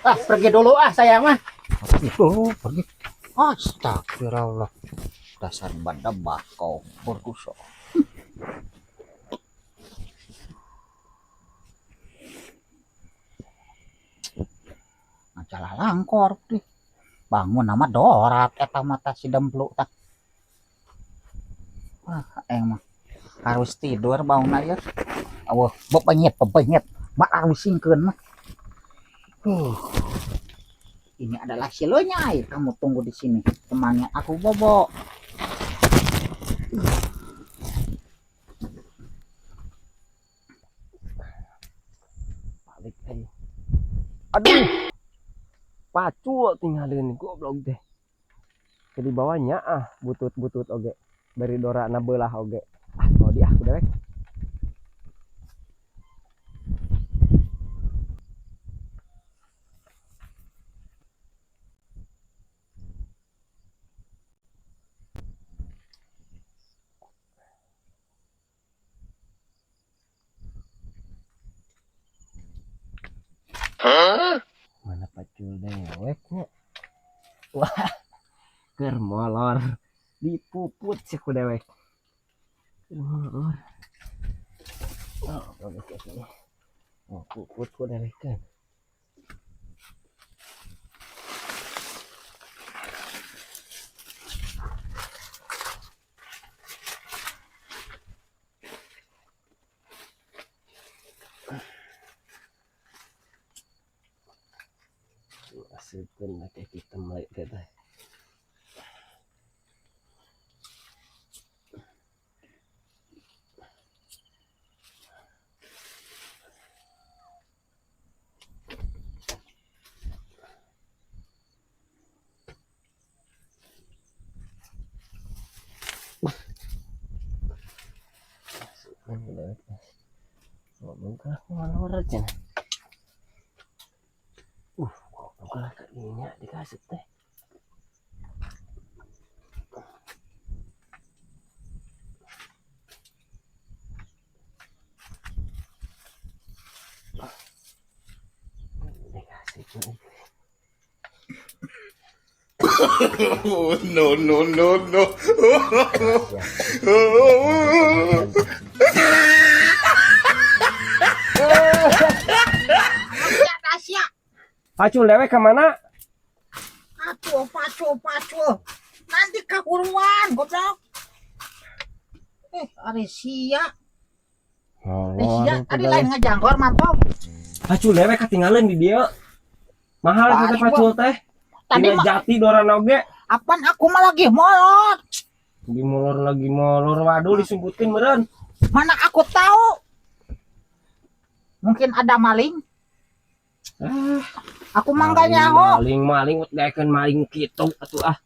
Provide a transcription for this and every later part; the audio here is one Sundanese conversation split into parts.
Ah, pergi dulu ah saya mah. Pergi dulu, pergi. Astagfirullah. Dasar badebah kau berdosa. Majalah langkor deh. Bangun nama dorat eta mata si demplu tah. Wah, emang harus tidur bangun aja. Awah, bepenyet, bepenyet. Mak harus mah. Ini adalah si Lonyai. Kamu tunggu di sini. Temannya aku bobo. Balik aja. Aduh. Pacu tinggalin goblok teh. Jadi bawahnya ah butut-butut oge. Bari dora na beulah oge. Ah, mau di ah dewek. Mana pacul deweknya? Wah, keur molor dipuput sih ku dewek. Keur molor. Oh, oke, oke. Oh, puput ku dewek kan. Asupkeun make hitam lagi teh. Asupkeun ku dewek teh. Goblok lah molor cenah. Goblok lah kadinya dikasih teh. Dikasih teh. Oh, no, no, no, no. Asia. Pacul dewek ke mana? Atuh, pacul, pacul. Nanti kehuruan, goblok. Ari sia. Sia, tadi lain ngejangkor mantap. Pacul dewek ketinggalan di dia. Mahal itu teh pacul teh. Tadi mah jati doran oge. Apaan aku mah lagi molor. Di molor lagi molor, waduh disumputin meureun. Mana aku tahu. Mungkin ada maling. Aku mah nggak nyaho. Maling-maling daekeun maling kitu atuh ah.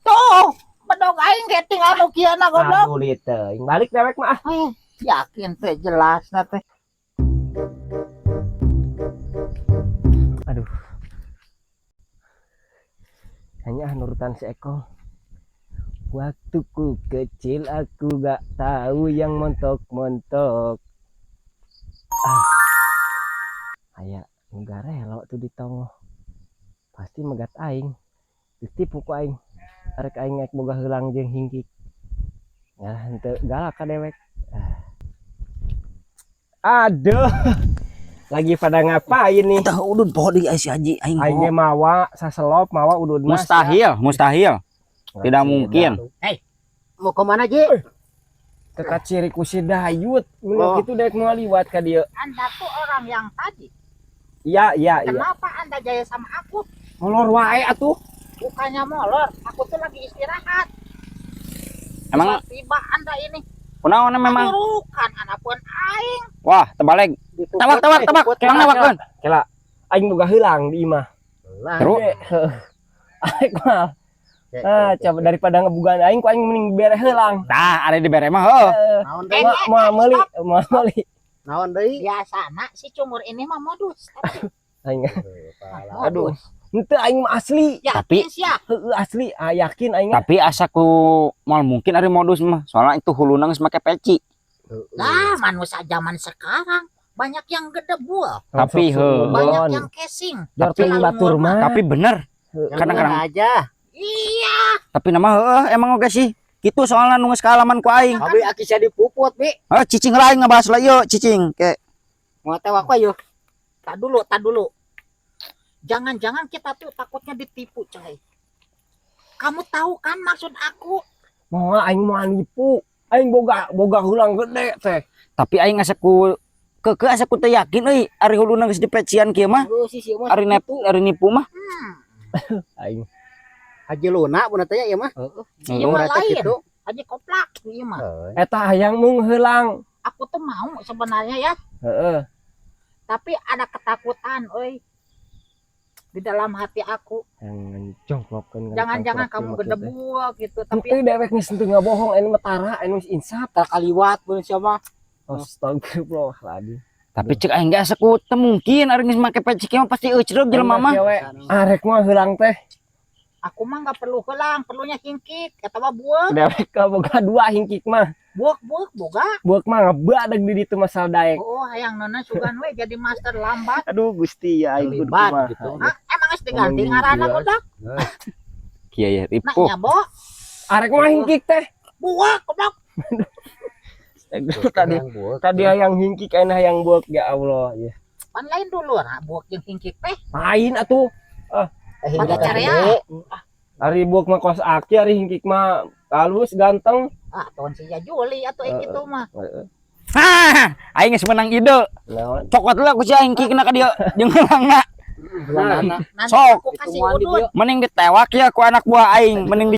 Tuh, bedog aing ge tinggal nu kieu na goblok. Aduh teuing balik dewek mah ah. Yakin teh jelas na teh. Aduh. Hanya nurutan si Eko. Waktu ku kecil aku gak tahu yang montok-montok. Ah. Aya nu garelo tuh di tongoh. Pasti megat aing. Ditipu ku aing. Arek aing naik boga heulang jeung hingkik. Ngalah henteu galak ka dewek. Ah. Aduh. Lagi pada ngapain nih? Tah udud poho deui si Haji aing. Aing ge mawa saselop mawa udud mas. Mustahil, mustahil. Tidak mungkin. Hei, mau ke mana, Ji? Teka ciri ku si Dayut. Mun kitu daek moal liwat ka dieu. Anda tuh orang yang tadi. Iya, iya, iya. Kenapa Anda jaya sama aku? Molor wae atuh. Bukannya molor, aku tuh lagi istirahat. Emang tiba Anda ini. Kunaon memang? Bukan anak pun aing. Wah, terbalik. Tawak, tawak, tawak. Emang nawakeun. Kela, aing boga heulang di imah. Terus? Aing mah. Ah, coba daripada ngebugaan aing ku aing mending bere heulang. Tah, ada di bere mah heuh. Naon deui? Moal meuli, moal meuli. Naon deui? Biasana si cungur ini mah modus. Aing. Aduh. Henteu aing mah asli. Tapi heueuh asli, ah, yakin aing. Tapi asa ku moal mungkin ari modus mah. Soalnya itu huluna geus make peci. Lah, manusia zaman sekarang Banyak yang gedebul, Tapi, heuh. banyak yang casing. Tapi batur mah. Tapi bener, Yang Kadang-kadang. bener aja. Iya, tapi nama heuh emang oge sih. Gitu soalnya nu geus kaalaman ku aing. Abi aki sia dipuput, Bi. Heuh, cicing lah aing ngabahas lah ieu cicing ke. Mau tewak we yeuh. tak dulu, tak dulu. Jangan-jangan kita tuh takutnya ditipu, coy. Kamu tahu kan maksud aku? Mau aing mau nipu. Aing boga boga heulang gede teh. Tapi aing asa ku keukeuh asa ku teu yakin euy ari huluna geus dipecian kieu mah. Heuh si mah. Ari nep ari nipu mah. Aing Haji Luna pun teh ieu mah. Heeh. Iya mah Luna teh lain. kitu. Haji koplak ieu mah. Eta hayang mung heulang. Aku tuh mau sebenarnya ya, Heeh. tapi ada ketakutan, oi. Di dalam hati aku. Yang jongklokeun. Jangan-jangan kamu gedebul gitu, tapi Tapi dewek geus teu ngabohong anu mah tara anu geus insaf. Tak kaliwat pun siapa. Astagfirullahaladzim. Tapi cek aing ge asa ku teu mungkin ari geus make peci kieu mah pasti eucreug jelema mah. Arek mah heulang teh. Aku mah nggak perlu helang, perlunya hingkik, kata mah buek, Dewek ka boga dua hingkik mah. Buek, buek, boga. Buek mah ngebadag di ditu masal daek. Oh, hayang nona sugan we jadi master lambat. Aduh Gusti ya aing kudu Terlibat kumaha. gitu. Hah, emang geus diganti Ngomong ngaranna jelas. goblok? Kieu ya Nah, ripuh. nya bo, Arek mah hingkik teh. Buek goblok. Tadi tadi hayang hingkik ayeuna hayang buek, ya Allah ya. Pan lain dulu nah buek jeung hingkik teh. Lain atuh. Pada carea. Ari buek mah kos aki, ari hingkik mah halus ganteng. Ah, tuan si Juli atau Heeh. gitu mah. Heeh. Hah, aing geus menang ide. Naon? Cokot lah ku si aing kikna ka dieu jeung heulangna. Nah, Nanti Sok. aku kasih Hitungan di udun. Mending ditewak ya ku anak buah aing, mending.